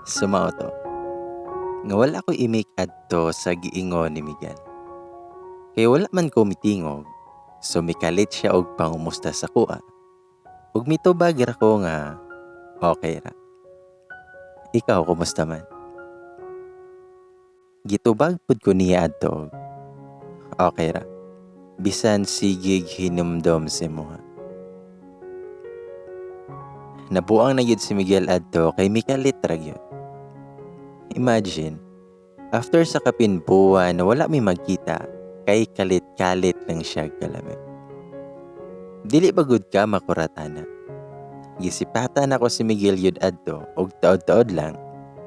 So mao to, nga wala ko imik adto sa giingon ni Miguel. Kay wala man ko mitingog, so mikalit siya og pangumusta sa kuha. Ug mitubag ra ko nga okay ra. Ikaw, kumusta man? Gitubag pud ko niya adto og okay ra. Bisan sigig hinumdom sa imuha. Nabuang na gyud si Miguel adto kay mikalit ra gyud. Imagine, after sa kapin buwan na wala mi magkita, kay kalit-kalit lang siya kalami. Dili ba gud ka makurat ana? Gisipatan ako si Miguel yun adto og taod-taod lang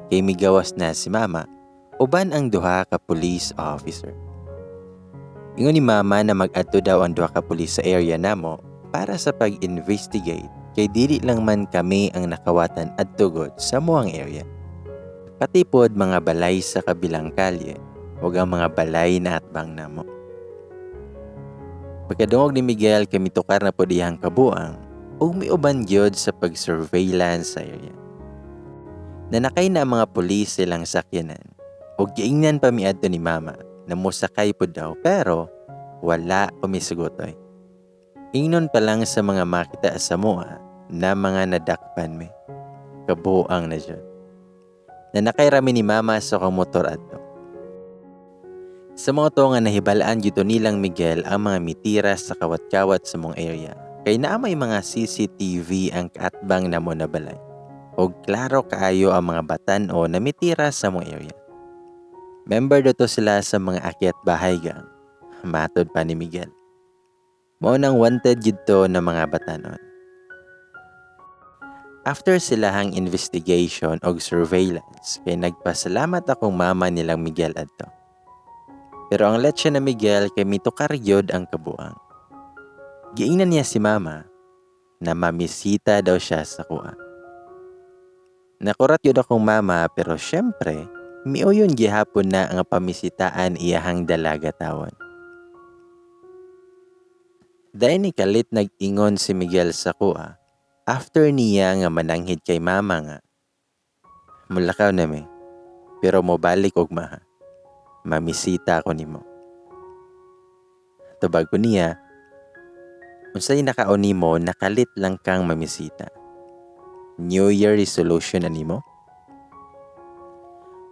kay migawas na si mama uban ang duha ka police officer. Ingon ni mama na mag-adto daw ang duha ka police sa area namo para sa pag-investigate kay dili lang man kami ang nakawatan adto gud sa muang area. Pati pod mga balay sa kabilang kalye ug ang mga balay na atbang namo. Pagkadungog ni Miguel kay mitukar na pod iyang kabuang ug miuban gyud sa pag-surveillance sa area. Nanakay na ang mga pulis silang sakyanan ug giingnan pa miadto ni mama na mosakay pod daw pero wala ko misugotoy. Ingnon pa lang sa mga makita sa mua na mga nadakpan mi. Kabuang na jud. Nanakay rami ni mama sa akong motor adto. Sa mga to nga nahibalaan gyud nilang Miguel ang mga mitira sa kawat-kawat sa mong area. Kay naa may mga CCTV ang kaatbang namo na balay. Og klaro kaayo ang mga batan-o na mitira sa mong area. Member do to sila sa mga akyat bahay gang. Matod pa ni Miguel. Mao nang wanted gyud to na mga batanon. After silahang investigation og surveillance, kay nagpasalamat akong mama nilang Miguel adto. Pero ang leche na Miguel kay mitukar gyud ang kabuang. Giingnan niya si mama na mamisita daw siya sa kuha. Nakurat yun akong mama pero syempre, miuyon gihapon na ang pamisitaan iyahang dalaga tawon. Dahil ni kalit nag-ingon si Miguel sa kuha, after niya nga mananghid kay mama nga, mulakaw na mi, pero mobalik og maha. Mamisita ako nimo. Tubag ko niya, unsay nakaon nimo nakalit lang kang mamisita. New Year resolution na nimo?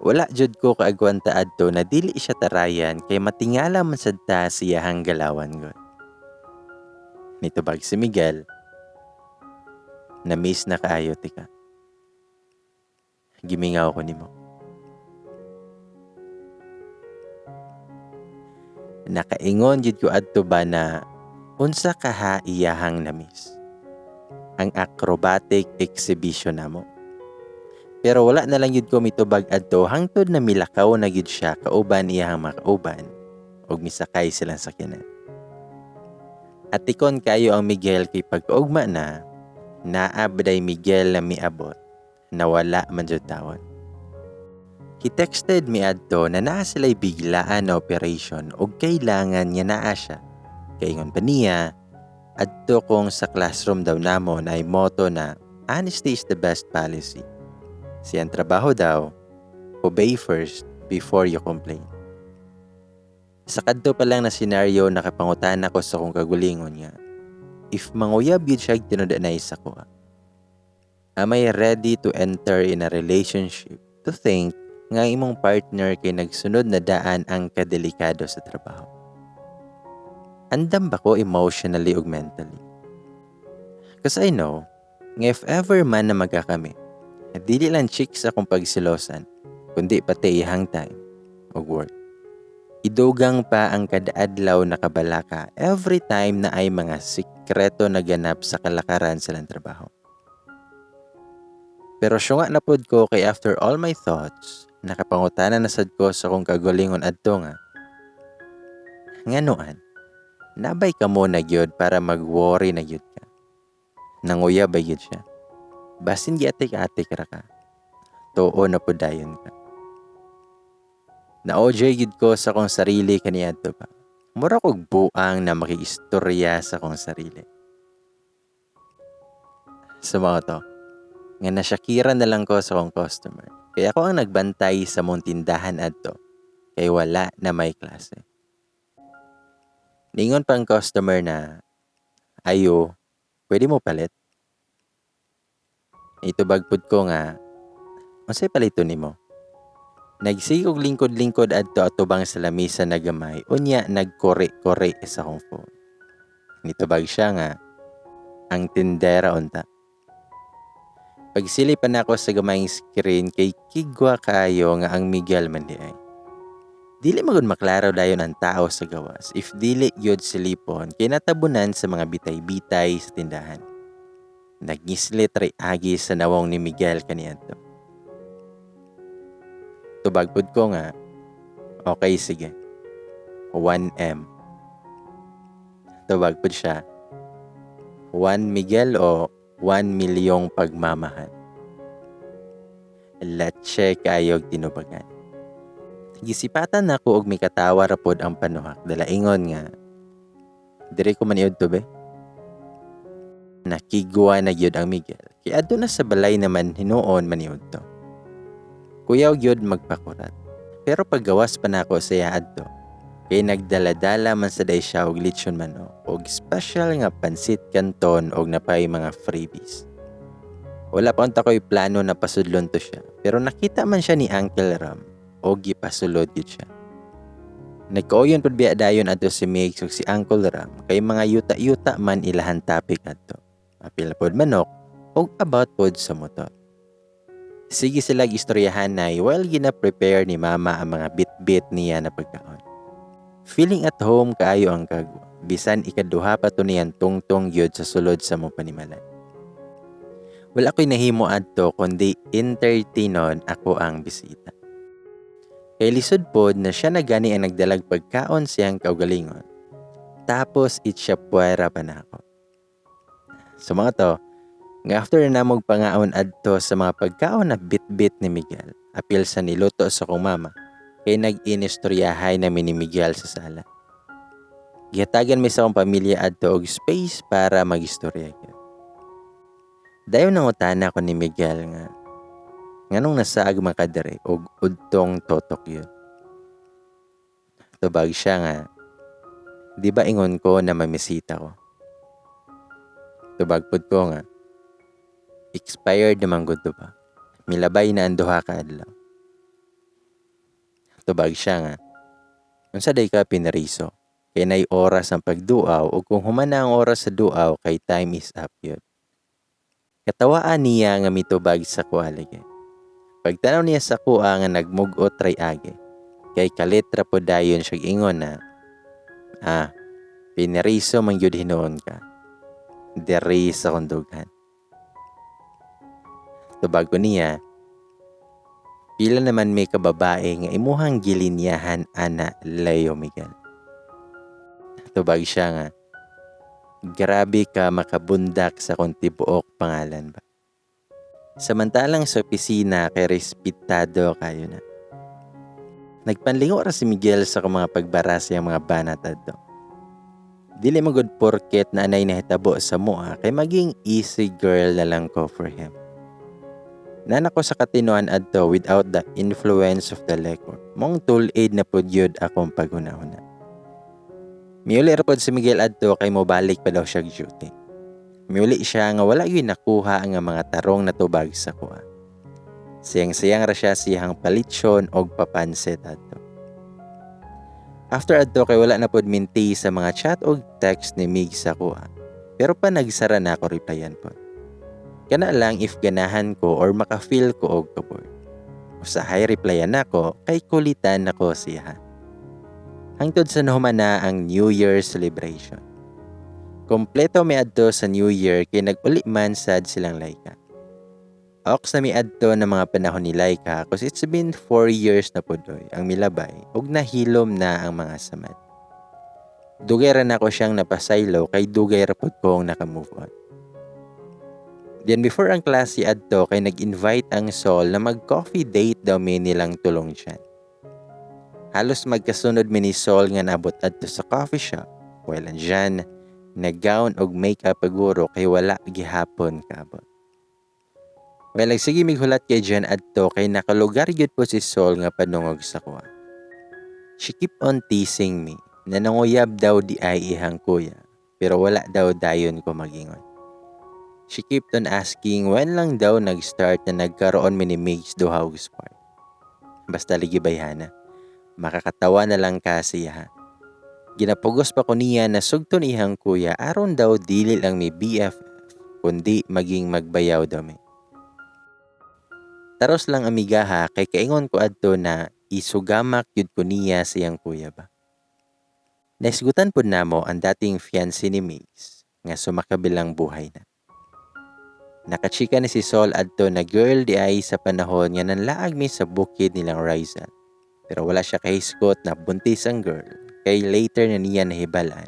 Wala jud ko kaagwanta adto na dili siya tarayan kay matingala man sad ta siyahang galawan gud. Nitubag si Miguel, na-miss na kaayo tika. Gimingaw ko nimo. Nakaingon jud ko adto ba na unsa kaha iyahang na-miss. Ang acrobatic exhibition namo. Pero wala na lang jud ko mitubag adto hangtod na milakaw na jud siya kauban iyahang makauban ug misakay silang sakyanan. Atikon kayo ang Miguel kay pagkaugma na naa baday Miguel na miabot na wala man jud tawon. He texted me adto na naa sila'y biglaan na operation ug kailangan nga naa siya. Kaingon pa niya, adto kong sa classroom daw namo na ay motto na honesty is the best policy. Siyang trabaho daw, obey first before you complain. Sa kadto pa lang na senaryo nakapangutan ako sa kong kagulingon nga, if manguyab yun siya tinud-anay sa kuha. Am I ready to enter in a relationship to think nga imong partner kay nagsunod na daan ang kadelikado sa trabaho? Andam ba ko emotionally ug mentally? Because I know, nga if ever man na magkakami, dili lang chicks akong pagsilosan, kundi pati ihang time ug work. Idugang pa ang kadaadlaw na kabalaka every time na ay mga sikreto na ganap sa kalakaran sa lang trabaho. Pero syunga na pod ko kay after all my thoughts, nakapangutana na sad ko sa kong kagulingon adto nga. Nganuan, nabay ka mo na gyud para mag-worry na gyud ka. Nanguya ba gyud siya? Basin giatik-atik ra ka. Tuo na pod dayon ka. Na-OJ gyud ko sa kong sarili kaniadto ba. Mura kog buang na makiistorya sa kong sarili. Sa mga to, nga nasyakira na lang ko sa kong customer. Kay ako ang nagbantay sa mong tindahan adto kay wala na may klase. Ningon pang customer na, "Ayo, pwede mo palit?" Itubag pud ko nga, "Unsay palito nimo?" Nagsige og lingkod-lingkod adto atubang sa lamisa na gamay, unya nagkore-kore sa akong phone. Nitubag siya nga, "Ang tindera unta." Pagsili pa nako sa gamayng screen kay kigwa kaayo nga ang Miguel man di ay. Dili magud maklaro dayon ang tao sa gawas if dili gyud silipon kay natabunan sa mga bitay-bitay sa tindahan. Nagngislit ray agi sa nawong ni Miguel kaniadto. Tubag pud ko nga, "Okay, sige. 1M." Tubag pud siya, "1 Miguel o 1 milyong pagmamahal?" Latse kaayog tinubagan. Gisipatan nako og mikatawa ra pod ang panuhak dala ingon nga, "Diri ko maniud to, be." Nakigwa na gyud ang Miguel kay adto na sa balay naman hinuon maniud to. Kuyaw gyud magpakurat. Pero paggawas pa nako sa iya adto kay nagdala-dala man sa day siya og lechon manok og special nga pansit canton og napay mga freebies. Wala pa unta ko'y plano na pasudlon to siya, pero nakita man siya ni Uncle Ram og gipasulod gyud siya. Nagkauyon pud biya dayon adto si Migs ug si Uncle Ram kay mga yuta-yuta man ilahan topic adto. Apil pod manok ug about pod sa motor. Sige sila istoryahanay while gina-prepare ni Mama ang mga bit-bit niya na pagkaon. Feeling at home kaayo ang kagwa, bisan ikaduha pa to niyan tungtong gyud sa sulod sa mong panimalay. Wala ko'y nahimo adto kundi entertainon ako ang bisita. Kay lisod pod na siya na gani ang nagdalag pagkaon siyang kaugalingon. Tapos itsiya puwera pa nako. So mga to, nga after na namog pangaon adto sa mga pagkaon na bit-bit ni Miguel, apil sa niluto sa kong mama, kay nag-inistoryahay na ni Miguel sa sala. Gihatagan mi sa akong pamilya adto og space para magistorya gyud. Dayon nangutana ko ni Miguel nga, "Nganong nasaag man ka diri og udtong totok yun?" Tubag siya nga, "Di ba ingon ko na mamisita ko?" Tubag pud ko nga, "Expired naman gud to ba? Milabay na ang 2 ka adlaw." Tubag siya nga, "Unsa day ka pinariso? Kay nay oras ang pagduaw ug kung human na ang oras sa duaw kay time is up yun." Katawaan niya nga mitubag sa kuha lagi. Pagtanaw niya sa kuha nga nagmugot ray agi, kay kalit ra po dayon siya ingon na, "Ah, pinariso man gyud hinuon ka. Diri sa kondughan." Tubag ko niya, "Pila naman may kababae nga imuhang gilinyahan ana, Leo Miguel?" Tubag siya nga, "Grabe ka makabundak sa kong tibuok pangalan ba." Samantalang sa opisina kay respetado kayo na. Nagpanlingo ra si Miguel sa akong mga pagbara sa iyang mga banat adto. Dili magud porket na anay nahitabo sa mua kay maging easy girl na lang ko for him. Nana ko sa katinuan adto without the influence of the liquor. Mong tool aid na pud yun akong paghuna-huna. Miuli ra pod si Miguel adto kay mobalik pa daw siya duty. Miuli siya nga wala gyud nakuha ang mga tarong na tubag sa kuha. Siyang-siyang ra siya siyang palitsyon og papansit adto. After adto kay wala na pod minti sa mga chat og text ni Mig sa kuha. Pero pa nagsara na ako replyan pod. Kana lang if ganahan ko or maka-feel ko og kabor. Usahay replyan nako kay kulitan nako siya. Hangtod sa nahuman na ang New Year celebration. Kompleto mi adto sa New Year kay nag-uli man sad silang Laika. Ox na mi adto na mga panahon ni Laika cause it's been 4 years na pod oy ang milabay ug nahilom na ang mga samad. Dugay ra nako siyang napasaylo kay dugay ra pod kong naka-move on. Then before ang klase adto kay nag-invite ang Sol na mag-coffee date daw mi nilang tulong dyan. Halos magkasunod mi ni Sol nga naabot adto sa coffee shop. While andyan, nag-gown og makeup paguro kay wala gihapon kaabot. Well, sige mighulat kay Jen adto kay nakalugar gyud po si Sol nga padungog sa kuha. She keep on teasing me na nanguyab daw di ay ihang kuya, pero wala daw dayon ko magingon. She kept on asking when lang daw nag-start na nagkaroon mi ni Migs duha og spark. Basta ligi bayhana. Makakatawa na lang kasi ha. Ginapugos pa ko niya na sugton ihang kuya aron daw dili lang mi BFF kundi maging magbayaw daw mi. Taros lang, amiga, ha, kay kaingon ko adto na isugamak yun ko niya siyang kuya ba. Naisgutan pud namo ang dating fiancé ni Migs nga sumakabilang buhay na. Nakachika ni si Sol adto na girl di ay sa panahon nga nanlaag mi sa bukid nilang Rizal. Pero wala siya kahisgot na buntis ang girl kay later na niya nahibalan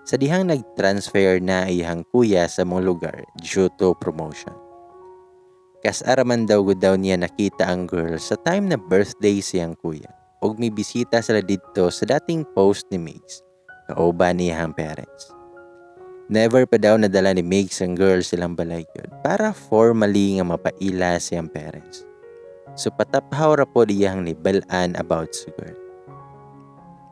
sa dihang nag-transfer na iyang kuya sa mong lugar due to promotion. Kas-a man daw gud daw niya nakita ang girl sa time na birthday siyang kuya ug may bisita sila didto sa dating post ni Migs kauban niyang parents. Never pa daw nadala ni Migs ang girl silang balay yun para formally nga mapaila siyang parents. So pataphaw ra pod iyang nibalaan about sa girl.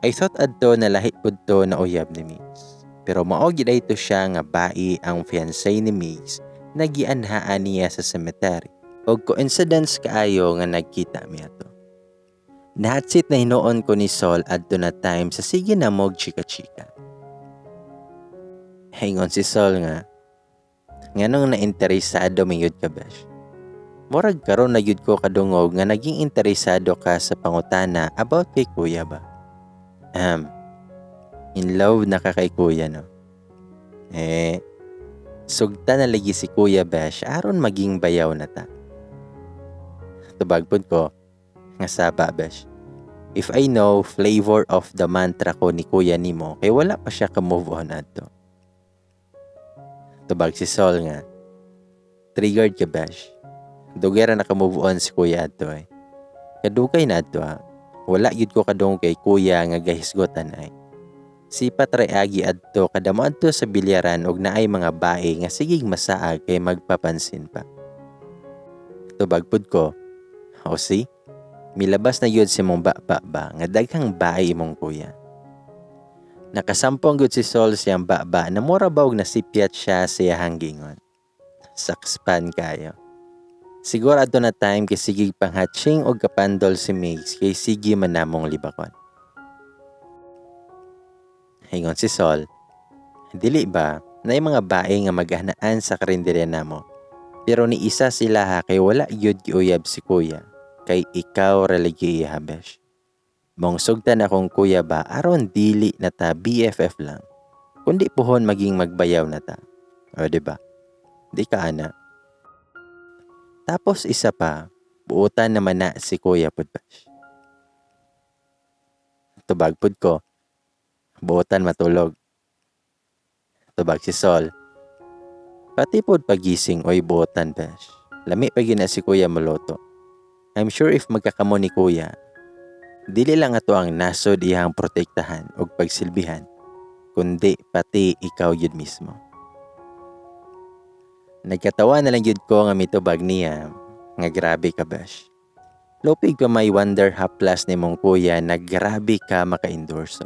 I thought adto na lahi pod to na uyab ni Migs. Pero mao gid to siya nga bai ang fiancé ni Migs na gianhaan niya sa cemetery. Og coincidence kaayo nga nagkita mi ato. Nahatsit na hinuon ko ni Sol adto na time sa sige na mog chika-chika. Ingon si Sol nga, "Nganong na-interesado man yud ka, besh? Murag karon na yud ko kadungog nga naging interesado ka sa pangutana about kay kuya ba? In love na ka kay kuya, no? Eh, sugta na lagi si Kuya, besh, aron maging bayaw na ta." Tubag pud ko nga, "Saba, besh. If I know, flavor of the month ra ko ni kuya nimo kay wala pa siya ka move on adto." Tubag si Sol nga, "Triggered ka, besh. Dugay ra naka-move on si kuya adto eh. Kadugay na adto ha. Wala gyud ko kadungog kay kuya nga gahisgotan ay. Sipat ray agi adto kada moadto sa bilyaran og naay mga bae nga sigig masaag kay magpapansin pa." Tubag pud ko, "O see, milabas na yun si mong baba ba nga daghang bae imong kuya." Nakasampong gud si Sol siyang baba na mura ba og nasipyat siya sa iyahang gingon. Sakspan kayo. Siguro adto na time kay sige panghatching og kapandol si Migs kay sige man namong libakon. Ingon si Sol, "Dili ba, na mga bae nga maghanaan sa karinderya namo. Pero ni isa sila ha kay wala gyud giuyab si kuya. Kay ikaw ra lagi iya, besh. Mong sugtan akong kuya ba aron dili na ta BFF lang. Kundi puhon maging magbayaw na ta. O di ba? Di ka ana." Tapos isa pa, buutan naman na si kuya pud, besh. Tubag pud ko, "Buutan matulog." Tubag si Sol, "Pati pod pagising oy buutan, besh. Lami pa gyud na si kuya moluto. I'm sure if magkakamo ni kuya, dili lang ato ang nasod iyang protektahan og pagsilbihan, kundi pati ikaw yun mismo." Nagkatawa na lang yun ko nga mitubag niya nga, "Grabe ka, besh. Lupig pa may wonder haplas ni mong kuya na grabe ka maka-endorso."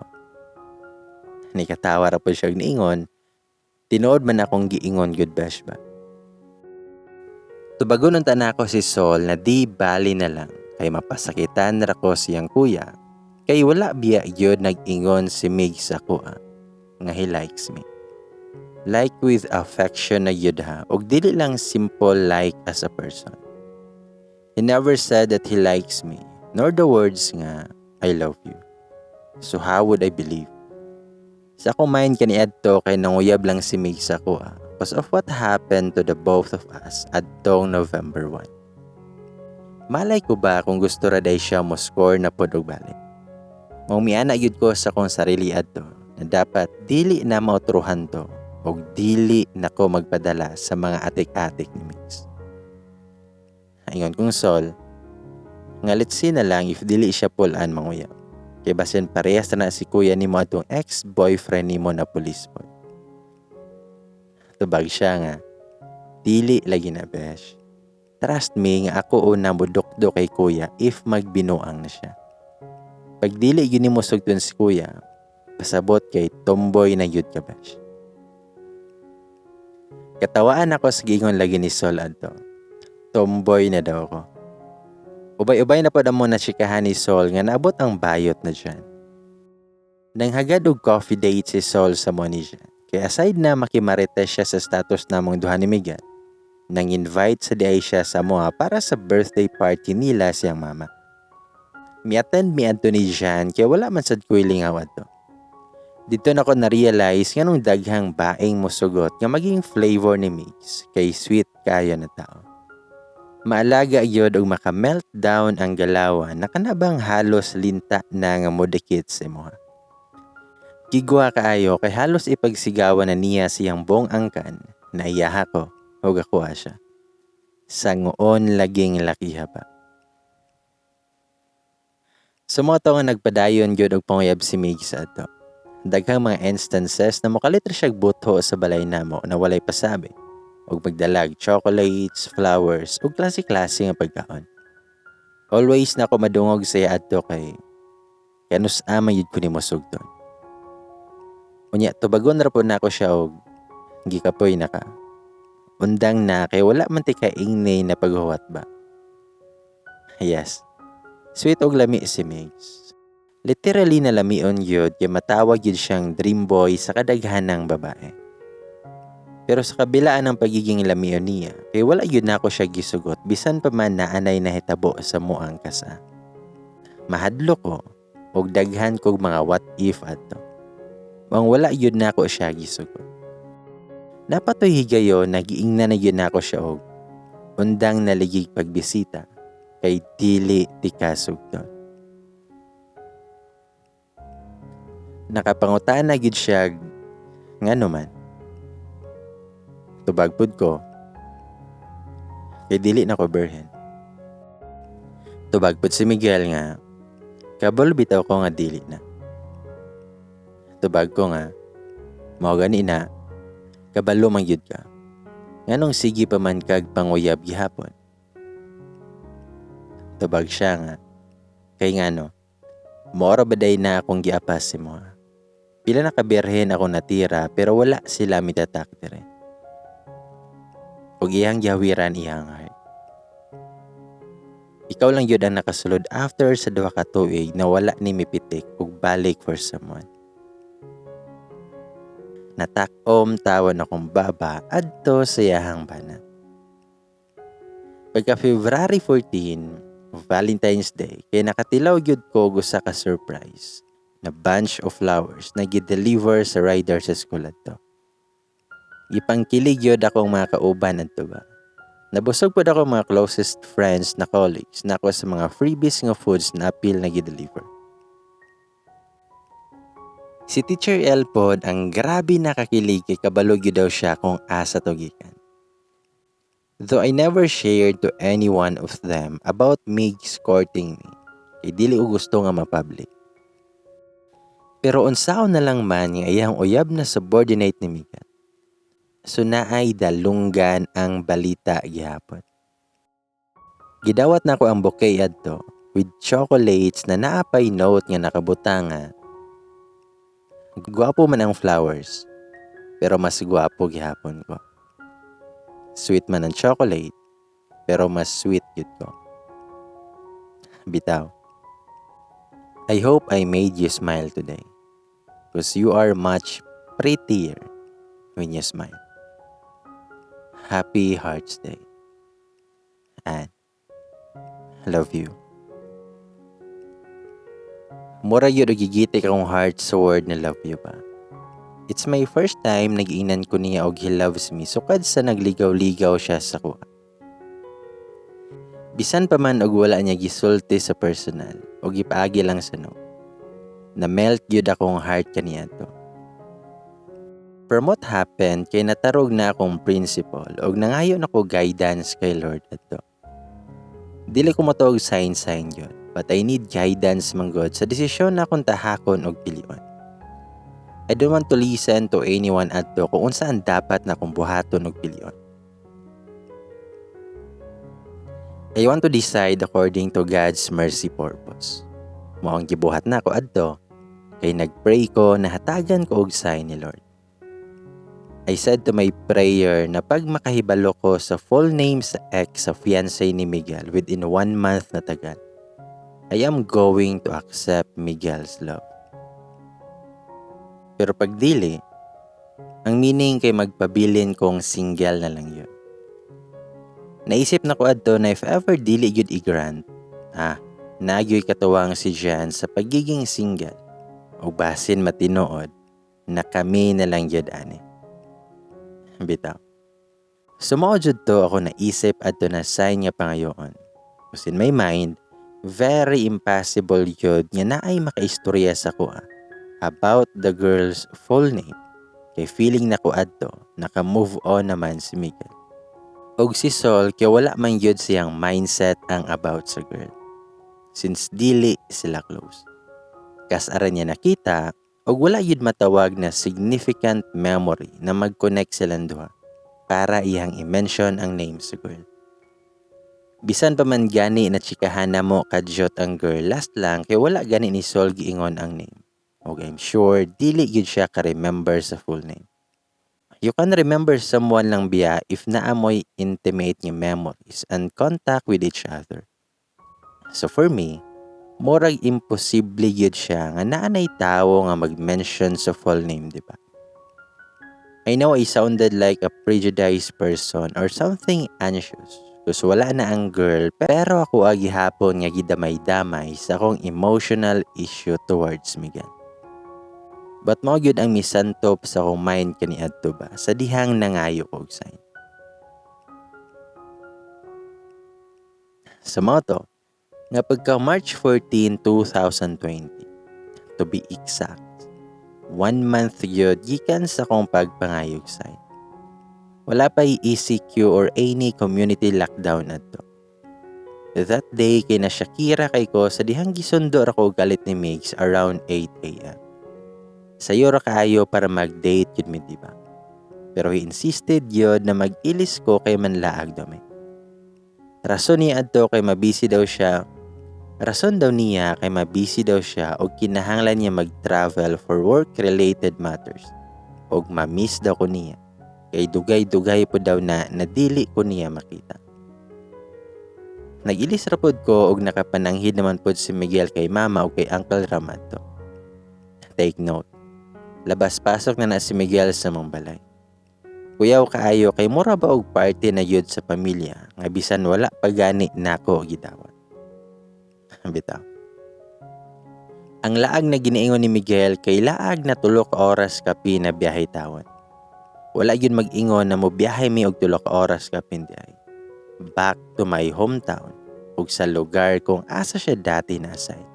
Nikatawa ra po siya og niingon, "Tinuod man akong giingon gud, besh ba." Tubagon unta nako si Sol na di bali na lang kay mapasakitan ra ko siyang kuya kay wala biya gyud nag-ingon si Migs sa akoa nga he likes me. Like with affection na gyud ha og dili lang simple like as a person. He never said that he likes me nor the words nga "I love you." So how would I believe? Sa akong mind kaniadto kay nanguyab lang si Migs sa akoa because of what happened to the both of us adtong November 1. Malay ko ba kung gusto ra day siya mo score na pod og balik. Mao miana gyud ko sa akong sarili adto na dapat dili na mautruhan to og dili na ko magpadala sa mga atik-atik ni Migs. Ingon kong Sol, nga let's see na lang if dili siya pulan manguyab. Kay basin parehas na si kuya nimo atong ex-boyfriend nimo na police boy. Tubag siya nga, "Dili lagi na, besh." Trust me nga ako una modukdok kay kuya if magbinuang na siya. Pag dili gyud nimo sugton si kuya, pasabot kay tomboy na gyud ka, bash. Katawaan ako sa giingon lagi ni Sol adto. Tomboy na daw ako. Ubay-ubay na pod amo na tsikahan ni Sol nga naabot ang bayot na dyan. Nanghagad og coffee date si Sol sa Monisha. Kaya aside na makimarites siya sa status namong duha ni Miguel, nang invite sa diay siya sa moa para sa birthday party nila siyang mama. Mi-attend mi adto ni Jan kaya wala man sad ko'y lingaw adto. Dito na ko na-realize nga nung daghang baeng mosugot nga maging flavor ni Migs kay sweet kayo na tao. Maalaga gyud og maka-meltdown ang galawan na kanabang halos linta na nga modikit sa imuha. Gigwa kaayo kay halos ipagsigawan na niya siyang buong angkan na iyaha ko ug ako siya. Sangoon laging lakiha pa. Sumao to nga nagpadayon gyud og panguyab si Migs adto. Daghang mga instances na mokalit ra siyag butho sa balay namo na walay pasabi ug magdalag chocolates, flowers ug klase-klase nga pagkaon. Always na ako madungog sa iya adto kay kanus-a man gyud ko nimo sugton. Unya tubagon ra pud nako siya og gikapoy na ka. Undang na kay wala man ti kaingni na paghuwat ba. Yes. Sweet og lami si Migs. Literally na lamion gyud kay matawag gyud siyang dream boy sa kadaghanang babae. Pero sa kabilaan ng pagiging lamion niya, kay wala gyud nako siya gisugot bisan pa man naanay nahitabo sa muang kasa. Mahadlok ko og daghan kog mga what if adto. Wang wala gyud nako siya gisugot. Napatoy higayon nagiingnan na gyud nako siya og undang naligig pagbisita kay dili ti kasugton. Nakapangutana gyud siya ngano man. Tubag pud ko kay dili na ko birhen. Tubag pud si Miguel nga kabalo bitaw ko nga dili na. Tubag ko nga mao gani na kabalo man gyud ka. Nganong sige pa man kag panguyab gihapon. Tubag siya nga kay ngano mora ba day na akong giapas si mo. Pila na kabirhen ako natira pero wala sila mitatak dire. Ug iyang gihawiran iyang heart. Ikaw lang gyud ang nakasulod after sa 2 ka tuig na wala ni mipitik ug balik for someone. Natakom tawon akong baba adto sa iyahang bana. Pagka February 14, Valentine's Day, kay nakatilaw gyud ko og usa ka surprise na bunch of flowers na gi-deliver sa rider sa school adto. Gipangkilig gyud akong mga kauban adto ba. Nabusog pud ako mga closest friends na colleagues na ako sa mga freebies nga foods na apil na gi-deliver. Si Teacher L pod ang grabe nakakilig kay kabalo gyud daw siya kung asa to gikan. Though I never shared to any one of them about Migs courting me, kay dili ko gusto nga ma-public. Pero unsaon na lang man nga iyang uyab na subordinate ni Miguel. So naay dalunggan ang balita gihapon. Gidawat na ko ang bouquet adto with chocolates na naapay note nga nakabutang nga gwapo man ang flowers, pero mas gwapo gihapon ko. Sweet man ang chocolate, pero mas sweet gyud ko. Bitaw. I hope I made you smile today, because you are much prettier when you smile. Happy Hearts Day. And love you. Mura yun og gigitik akong heart sa word na love you ba. It's my first time nag-iinan ko niya og he loves me sukad sa nagligaw-ligaw siya sa kuha. Bisan pa man og wala niya gisulti sa personal o gipaagi lang sa note. Na-melt gyud akong heart kaniya to. From what happened kay natarog na akong principle og nangayo nako guidance kay Lord adto. Dili ko motuo og sign-sign gyud, but I need guidance man gud sa desisyon na akong tahakon og pilion. I don't want to listen to anyone adto kung unsaan dapat na akong buhaton og pilion. I want to decide according to God's mercy purpose. Mao ang gibuhat nako adto kay nagpray ko na hatagan ko og sign ni Lord. I said to my prayer na pag makahibalo ko sa full name sa ex sa fiancé ni Miguel within one month na tagal, I am going to accept Miguel's love. Pero pag dili, ang meaning kay magpabilin kong single na lang yun. Naisip na ko adto na if ever dili gyud i-grant, naa gyoy katuwang si Jan sa pagiging single o basin matinuod na kami na lang gyud ani. Bitaw. So mao jud to ako naisip adto na sign nga pangayoon. Because in my mind, very impossible yun nga naay makaistorya sa kuha about the girl's full name. Kay feeling nako adto, naka-move on naman si Miguel. Og si Sol kay wala man gyud siyang mindset ang about sa girl. Since dili sila close. Kas-aran niya nakita og wala gyud matawag na significant memory na mag-connect silang duha para iyang i-mention ang name sa girl. Bisan pa man gani na tsikahan namo kadyot ang girl last lang kay wala gani ni Sol giingon ang name. Og I'm sure dili gyud siya ka-remember sa full name. You can remember someone lang biya if naa moy intimate nga memories and contact with each other. So for me, murag imposible gyud siya nga naa nay tawo nga mag-mention sa full name, di ba? I know I sounded like a prejudiced person or something anxious because wala na ang girl, pero ako gihapon nga gidamay-damay sa akong emotional issue towards Miguel. But mao gyud ang misantop sa akong mind kaniadto ba sa dihang nangayo og sign. Sa mao to, nga pagka March 14, 2020, to be exact, one month gyud gikan sa akong pagpangayog sign. Wala pa ECQ or any community lockdown adto. That day kay na Shakira kay ko sa dihang gisundo ra ko galit ni Migs around 8 a.m. Sayo ra kaayo para mag-date yun mi, diba? Pero he insisted yun na mag-ilis ko kay manlaag daw mi. Rason niya adto kay mabisi daw siya. Rason daw niya kay mabisi daw siya og kinahanglan niya mag-travel for work-related matters. Og ma-miss daw ko niya. Kay dugay-dugay po daw na nadili ko niya makita. Nag-ilis ra pod ko og nakapananghid naman pod si Miguel kay mama o kay Uncle Ram adto. Take note. Labas-pasok na na si Miguel sa mong balay. Kuyaw kaayo kay mura ba og party na yun sa pamilya nga bisan wala pa gani nako gidawat. Bitaw. Ang laag na giniingon ni Miguel kay laag na 3 ka oras kapin na biyahe tawon. Wala yun mag-ingon na mobiyahe mi og 3 ka oras kapin diay. Back to my hometown ug sa lugar kung asa siya dati na-assign.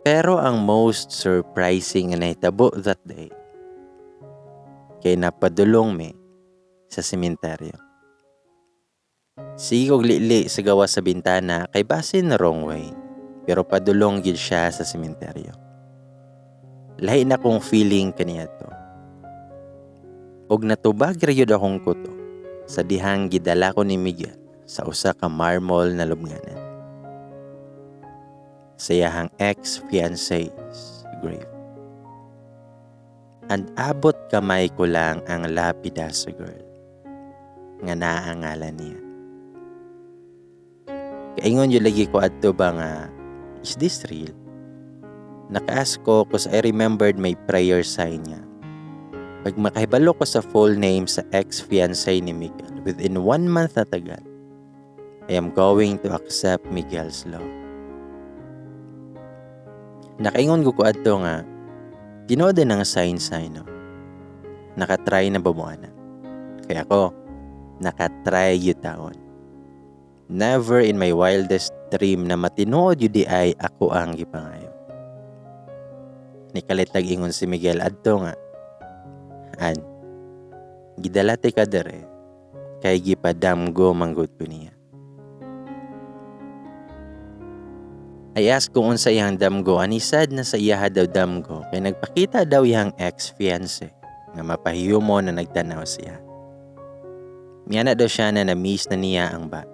Pero ang most surprising nga nahitabo that day kay napadulong mi sa sementeryo. Sige kog lili sa gawas sa bintana kay basin wrong way, pero padulong gid siya sa sementeryo. Lahi na kong feeling kaniadto. Og natubag ra gyud akong kuto sa dihang gidala ko ni Miguel sa usa ka marmol na lubnganan. Sa iyahang ex-fiancé's grave. And abot kamay ko lang ang lapida sa girl nga naangalan niya. Kaingon yun lagi ko adto ba nga, "Is this real?" Naka-ask ko 'cause I remembered my prayer sign niya. Pag makahibalo ko sa full name sa ex-fiancé ni Miguel within one month na tagal, I am going to accept Miguel's love. Nakaingon ko adto nga, "Tinuod ang sign sign, no? Nakatry na ba mo ana?" Kaya ako, nakatry yun taon. Never in my wildest dream na matinuod yun di ay ako ang gipangayo. Nikalit nag-ingon si Miguel adto nga, "An, gidala ka dere, kay gipadamgo manggod ko niya." I asked kung unsa iyang damgo and he said na sa iyaha daw damgo kay nagpakita daw iyang ex-fiancé nga mapahiyumo na nagtanaw siya. Miana daw siya na na-miss na niya ang bae.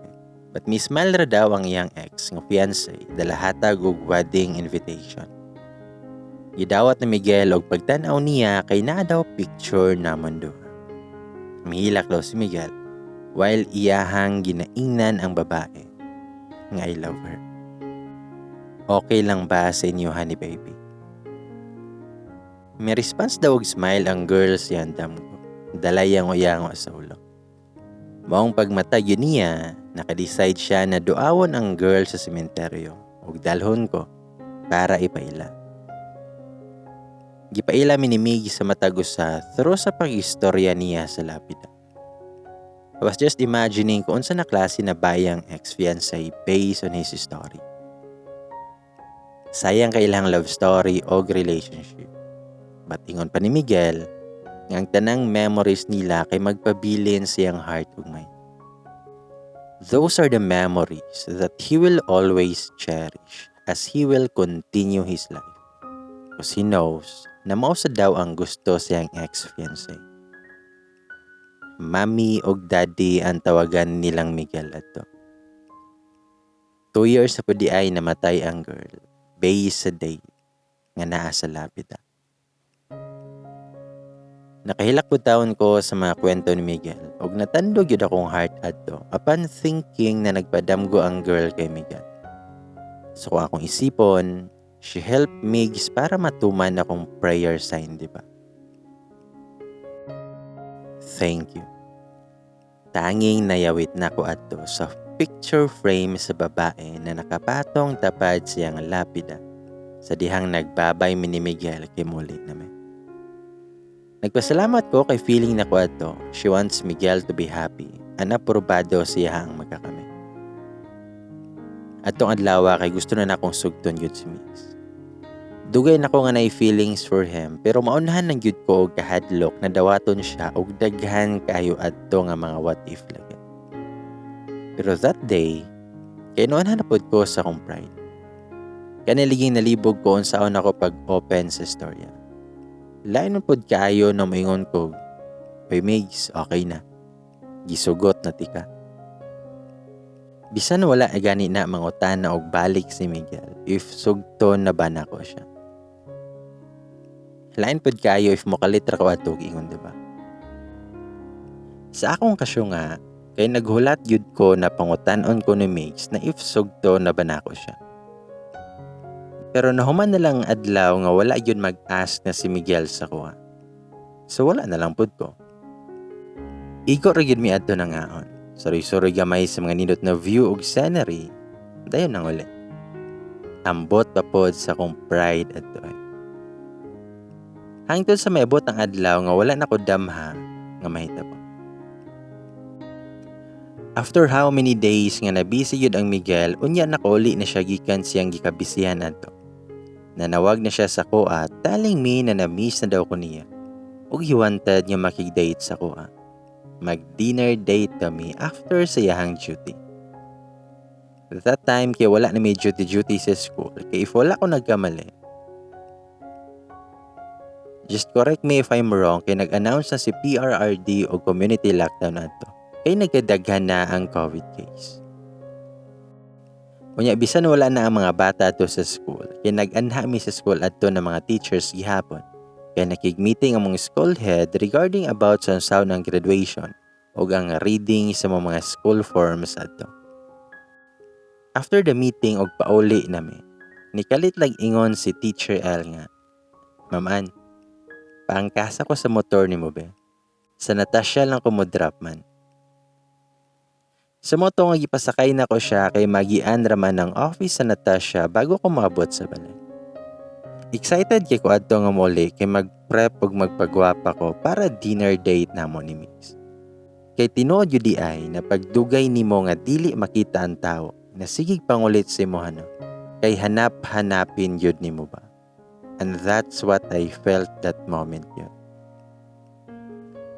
But mi-smile ra daw ang iyang ex nga fiancé dala hatag og wedding invitation. Gidawat ni Miguel og pagtan-aw niya kay naa daw picture namon duha. Mihilak daw si Miguel while iyahang ginaingnan ang babae nga "I love her." Okay lang ba sa inyo, honey baby? May response daw og smile ang girl sa damgo. Dalay ang uyango sa ulo. Maong pagmata gyud niya, naka-decide siya na duawon ang girl sa sementeryo ug dalhon ko para ipaila. Gipaila mi ni Mig sa matag usa through sa pag-istorya niya sa lapida. I was just imagining kung unsa na klase na bayang ex-fiancé based on his story. Sayang kay ilang love story og relationship. But ingon pa ni Miguel, nga ang tanang memories nila kay magpabilin sa iyang heart ug mind. Those are the memories that he will always cherish as he will continue his life. Because he knows na mao sa daw ang gusto sa iyang ex-fiancé. Mami og daddy ang tawagan nilang Miguel adto. 2 years na pud diay namatay ang girl based sa date nga naa sa lapida. Nakahilak pud taon ko sa mga kwento ni Miguel ug natandog gyud akong heart adto upon thinking na nagpadamgo ang girl kay Miguel. So kung akong isipon, she helped Migs para matuman akong prayer sign, di ba? Thank you. Tanging nayawit nako adto sa picture frame sa babae na nakapatong tapad siyang lapida sa dihang nagbabay mi ni Miguel kay muli na mi. Nagpasalamat ko kay feeling nako adto, she wants Miguel to be happy and aprobado siya ang magkakami. Atong adlaw kay gusto na nakong sugton gyud si Migs. Dugay na ko nga naay feelings for him pero maunhan lang gyud ko og kahadlok na dawaton siya og daghan kaayo adto nga mga what if lagi. Pero that day, kay naunhan na pud ko sa akong pride. Kaniliging nalibog ko unsaon ako pag-open sa istorya. Lain man pud kaayo na moingon ko, "Oy Migs, okay na. Gisugot na tika." Bisan wala gani na mangutana og balik si Miguel if sugton na ba nako siya. Lain pud kaayo if mokalit ra ko adto og ingon, di ba? Sa akong kasyunga, kay naghulat gyud ko na pangutan-on ko ni Migs na if sugton na ba nako siya. Pero nahuman na lang ang adlaw nga wala gyud mag-ask na si Miguel sa kuha. So wala na lang pud ko. Igo ra gyud mi adto nangaon. Suroy-suroy gamay sa mga nindot na view ug scenery. Dayon nang uli. Ambot pa pod sa akong pride adto ay. Hangtod sa maabot ang adlaw nga wala na ko damha nga mahitabo. After how many days nga nabisi gyud ang Miguel, unya nakauli na siya gikan siyang gikabisihan adto. Nanawag na siya sa kuha telling me na na-miss na daw ko niya ug he wanted nga makig-date sa kuha. Mag-dinner date kami after sa iyahang duty. That time kay wala na may duty-duty sa school kay if wala ko nagkamali, just correct me if I'm wrong, kay nag-announce na si PRRD og community lockdown adto kay nagkadaghan na ang COVID case. Unya bisan wala na ang mga bata adto sa school kay nag-anha mi sa school adto ng mga teachers gihapon kay nakig-meeting ang mga school head regarding about sa unsaon ang graduation ug ang reading sa mga school forms adto. After the meeting og pauli nami, nikalit lang ingon si Teacher L nga, "Ma'am Ann, paangkasa ko sa motor nimo be. Sa Natasha lang ko mo drop man." Sa moto nga gipasakay nako siya kay magian ra man ang office sa Natasha bago ko maabot sa balay. Excited kay ko adto nga muli kay mag-prep ug magpagwapa ko para dinner date namo ni Migs. Kay tinuod gyud diay na pagdugay nimo nga dili makita ang tawo na sigig pangulit sa imo no, kay hanap-hanapin gyud nimo ba. And that's what I felt that moment yun.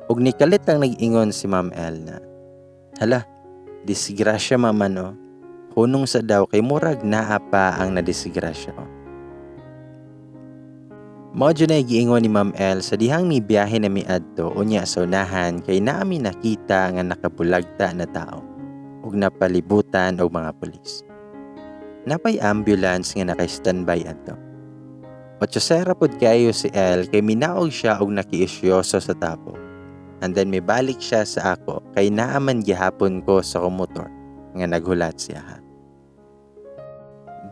Ug nikalit lang nag-ingon si Ma'am L na, "Hala, disgrasya mama no." Hunong sa daw kay murag naa pa ang nadisgrasya ko. Mao jud nay giingon ni Ma'am El sa dihang mibiyahe na mi adto unya sa unahan kay naa mi nakita nga nakabulagta na tao ug napalibutan og mga pulis. Napay ambulance nga naka-standby adto. Otsosera pod kaayo si El kay minaog siya og nakiisyoso sa tapok. And then mibalik siya sa ako kay naa man gihapon ko sa akong motor nga naghulat siya ha.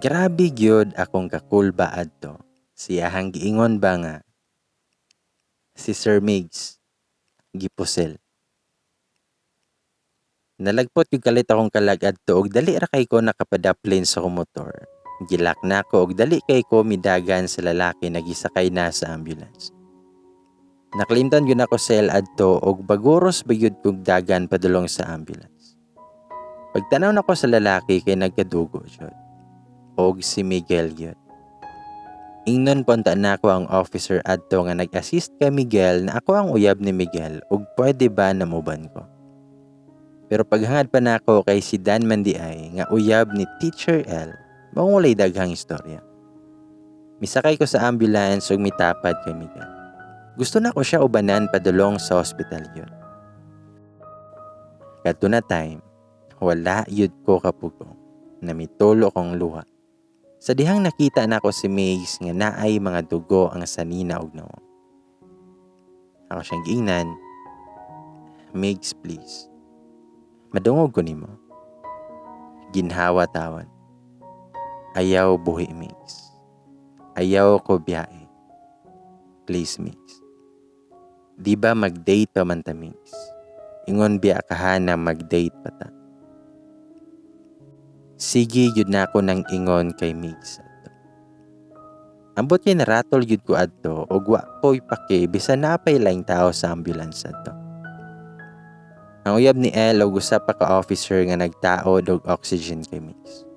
Grabe gyud akong kakulba adto. Siyahang giingon ba nga si Sir Migs gipusil. Nalagpot gyud kalit akong kalag adto og dali ra kay ko nakapadaplin sa akong motor. Gilak na ko og dali kay ko midagan sa lalaki na gisakay na sa ambulance. Nakalimtan gyud ako sa El adto og baguros ba gyud kog dagan padulong sa ambulance. Pagtanaw nako sa lalaki kay nagkadugo jud. Og si Miguel gyud. Ingnon punta na ako ang officer adto nga nag-assist kay Miguel na ako ang uyab ni Miguel ug pwede ba namuban ko. Pero paghangad pa nako kay si Dan man di ay nga uyab ni Teacher L, maong walay daghang istorya. Misakay ko sa ambulance ug mitapad kay Miguel. Gusto na ko siya ubanan padulong sa hospital yun. Kadto na time, wala yud ko kapugong na mitulo kong luha. Sa dihang nakita nako si Migs nga naay mga dugo ang sanina og nawong. Ako siyang giingnan, Migs please, madungog ko nimo. Ginhawa tawon. Ayaw buhi Migs. Ayaw ko biyahe. Please Migs. Di ba mag-date pa man ta Migs? Ingon biya ka na mag-date pa ta. Sige yun na ako nang ingon kay Migs adto. Ambot kay naratol yun ko adto og wa ko'y pake bisan napay laing tao sa ambulance adto. Ang uyab ni El og usa pa ka officer nga nagtaod og oxygen kay Migs.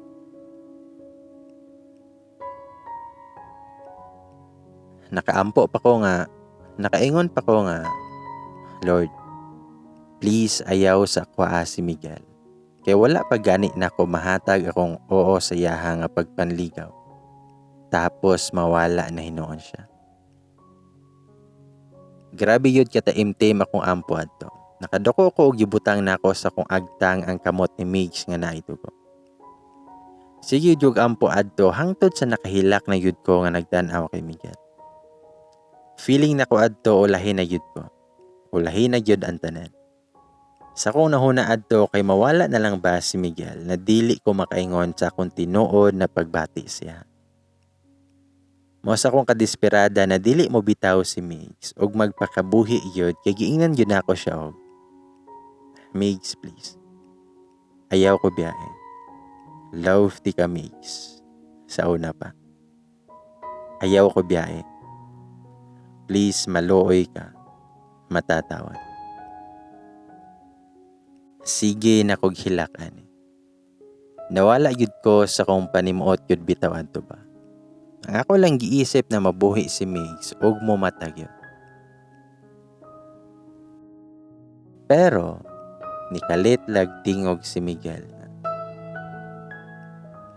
Nakaampo pa ko nga, nakaingon pa ko nga, Lord, please ayaw sa akoa si Miguel. Kay wala pa gani nako mahatag akong oo sa iyaha nga pagpanligaw. Tapos mawala na hinuon siya. Grabe yun kataimtim akong ampo adto. Nakadoko ko og gibutang nako sa akong agtang ang kamot ni Migs nga naitugo. Sige jud ampo adto hangtod sa nakahilak na yud ko nga nagtan-aw kay Miguel. Feeling nako adto ulahin na yud ko. Ulahin na yud ang tanan. Sa akong nahuna adto kay mawala na lang ba si Miguel na dili ko makaingon sa akong tinuod na pagbati siya. Mao sa akong kadesperada na dili mo bitaw si Migs og magpakabuhi gyud kay giingnan gyud nako siya og Migs please. Ayaw ko biyahe. Love ti ka Migs. Sa una pa. Ayaw ko biyahe. Please maluoy ka. Matatawan. Sige na kog hilak ani. Nawala gyud ko sa kong panimuot gyud bitaw adto ba. Ang ako lang giisip na mabuhi si Migs ug momatag gyud. Pero nikalit lag tingog si Miguel.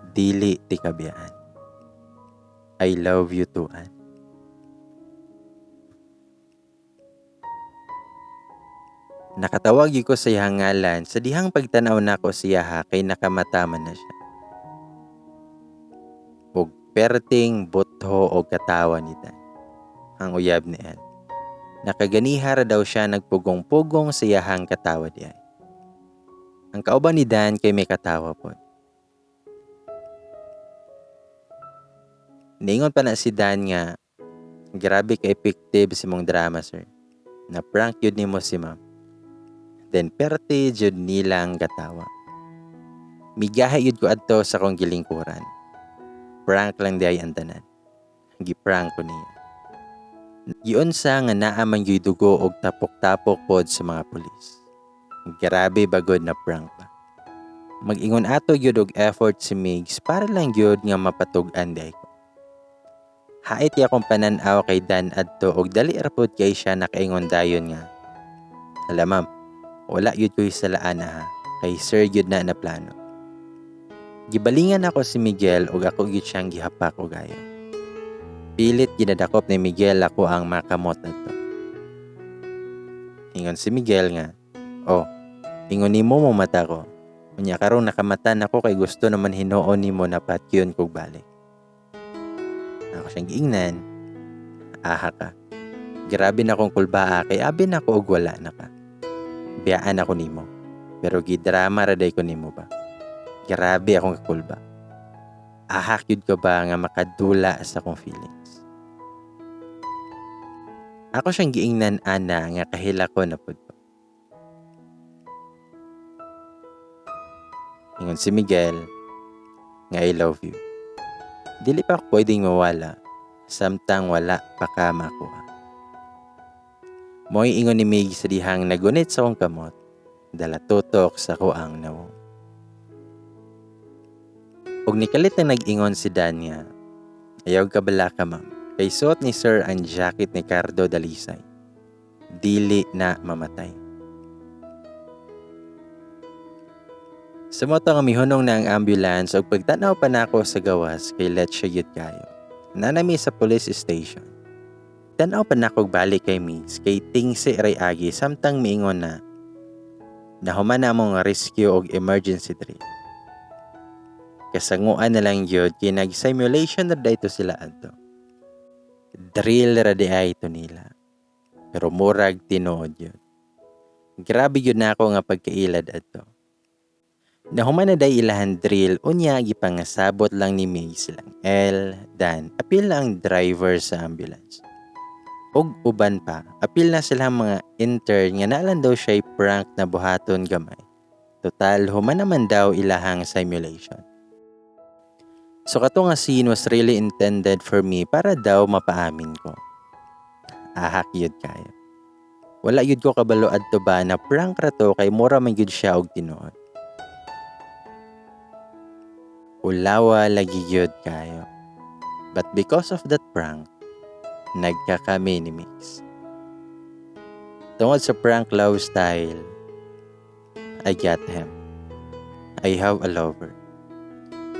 Dili ti kabiyaan. I love you too, Ann. Nakatawag gyud ko sa iyang ngalan sa dihang pagtan-aw nako siya ha kay nakamata man na siya. Og perting butho og katawa ni Dan, ang uyab ni El. Nakaganiha ra daw siya nagpugong-pugong sa iyahang katawa di ay. Ang kauban ni Dan kay may katawa pod. Niingon pa na si Dan nga, grabe ka effective si mong drama sir. Na prank yun nimo si ma'am. Then perte jud nilang katawa. Migahe yun ko adto sa kong gilingkuran. Prank lang di ay ang tanan. Giprank ko niya. Giunsa nga naa man gyud dugo og tapok-tapok pod sa mga pulis. Grabe bagod na prank ba. Mag-ingon ato gyud og effort si Migs para lang gyud nga mapatug-an di ay ko. Hait ya akong panan-aw kay Dan adto og dali ra pod kay siya nakaingon dayon nga. Hala ma'am, wala gyud ko'y salaan ha, kay sir gyud na na plano. Gibalingan ako si Miguel og ako gyud siyang gihapak og ayo. Pilit ginadakop ni Miguel ako ang makamot adto. Ingon si Miguel nga, "Oh, ingon nimo mo mata ko. Unya karon nakamata nako kay gusto naman hinuon nimo na patyon kog balik." Ako siyang giingnan, "Aha ka. Grabe na akong kulbaa kay abi na ko og wala na ka. Biyaan ako nimo. Pero gidrama ra day ko nimo ba. Grabe akong kakulba. Ahak yun ko ba nga makadula sa akong feelings." Ako siyang giingnan ana nga kahila ko na pud ko. Ingon si Miguel nga, "I love you. Dili pa ako pwedeng mawala samtang wala pa ka makuha." Mo'y ingon ni Mig sa dihang nagunit sa akong kamot, dala tutok sa kuang nawong. Og nikalit na nag-ingon si Dan nga, "Ayaw ka bala ka, ma'am, kay suot ni sir ang jacket ni Cardo Dalisay. Dili na mamatay." Sa nga mihunong na ang ambulance ug pagtan-aw pa nako sa gawas kay let siya gyud kayo. Nanami sa police station. Tan-aw pa nako balik kay Migs kay tingsi ray agi samtang miingon na nahuman na among rescue og emergency drill. Kasanguan na lang gyud kay nag-simulation ra dayto sila adto. Drill ra di ay to nila. Pero murag tinuod yun. Grabe gyud nako nga pagkailad adto. Nahuman na day ilahan drill, unya gipangasabot lang ni May silang L, Dan, apil na ang driver sa ambulance. Og uban pa, apil na silang mga intern nga naalan daw siya'y prank na buhaton gamay. Total, human naman daw ilahang simulation. So kato nga scene was really intended for me para daw mapaamin ko. Ahak yun kayo. Wala yun ko kabalo adto ba na prank ra to kay mura man gyud siya og tinuod. Ulawa lagi gyud kayo. But because of that prank, nagkakami ni Mix. Tungod sa prank love style, I got him. I have a lover.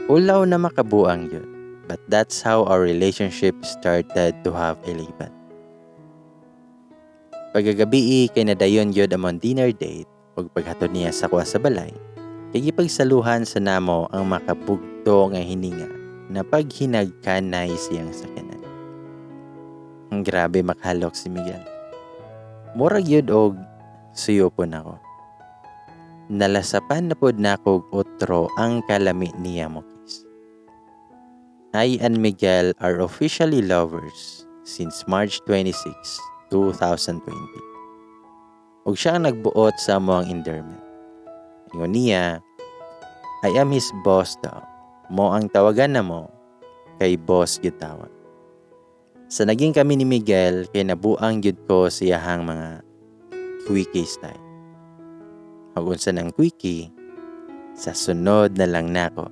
Ulaw na makabuang yun. But that's how our relationship started to have a label. Pagkagabi kay nadayon gyud among dinner date ug paghatod niya sa kuha sa balay, kay gipagsaluhan sa namo ang makabugto nga hininga na paghinagkanay siyang sakyanan. Ang grabe makahalok si Miguel. Murag yun og suyopon ako. Nalasapan na pod nako og otro ang kalami niya mo kiss. I and Miguel are officially lovers since March 26, 2020. Ug siya ang nagbuot sa among endearment. Ingon niya, I am his boss daw. Mo ang tawagan na mo, kay boss gyud tawag. Sa naging kami ni Miguel, kay nabuang gyud ko siyahang mga quickie style. Ug unsa nang quickie, sa sunod na lang nako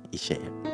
i-share.